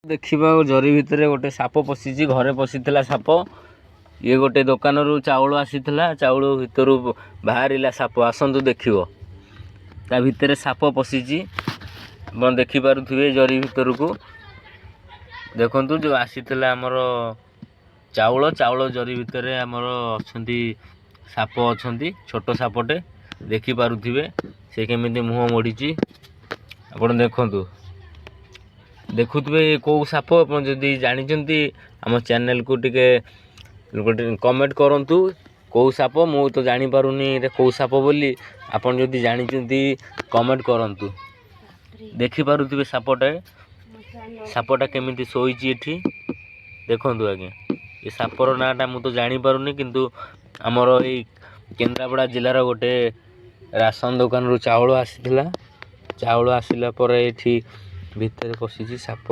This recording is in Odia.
ଦେଖିବା, ଜରି ଭିତରେ ଗୋଟେ ସାପ ପଶିଛି। ଘରେ ପଶିଥିଲା ସାପ। ଇଏ ଗୋଟେ ଦୋକାନରୁ ଚାଉଳ ଆସିଥିଲା, ଚାଉଳ ଭିତରୁ ବାହାରିଲା ସାପ। ଆସନ୍ତୁ ଦେଖିବ, ତା ଭିତରେ ସାପ ପଶିଛି। ଆପଣ ଦେଖିପାରୁଥିବେ ଜରି ଭିତରକୁ। ଦେଖନ୍ତୁ, ଯେଉଁ ଆସିଥିଲା ଆମର ଚାଉଳ, ଚାଉଳ ଜରି ଭିତରେ ଆମର ଅଛନ୍ତି, ସାପ ଅଛନ୍ତି। ଛୋଟ ସାପଟେ ଦେଖିପାରୁଥିବେ, ସେ କେମିତି ମୁହଁ ମୋଡ଼ିଛି। ଆପଣ ଦେଖନ୍ତୁ, ଦେଖୁଥିବେ କେଉଁ ସାପ। ଆପଣ ଯଦି ଜାଣିଛନ୍ତି, ଆମ ଚ୍ୟାନେଲକୁ ଟିକେ ଗୋଟେ କମେଣ୍ଟ କରନ୍ତୁ କେଉଁ ସାପ। ମୁଁ ତ ଜାଣିପାରୁନି ଏଇଟା କେଉଁ ସାପ ବୋଲି। ଆପଣ ଯଦି ଜାଣିଛନ୍ତି, କମେଣ୍ଟ କରନ୍ତୁ। ଦେଖିପାରୁଥିବେ ସାପଟା, ସାପଟା କେମିତି ଶୋଇଛି ଏଠି। ଦେଖନ୍ତୁ ଆଜ୍ଞା, ଏ ସାପର ନାଁଟା ମୁଁ ତ ଜାଣିପାରୁନି, କିନ୍ତୁ ଆମର ଏଇ କେନ୍ଦ୍ରାପଡ଼ା ଜିଲ୍ଲାର ଗୋଟେ ରାସନ ଦୋକାନରୁ ଚାଉଳ ଆସିଥିଲା। ଚାଉଳ ଆସିଲା ପରେ ଏଠି ଭିତରେ ପଶିଛି ସାପ।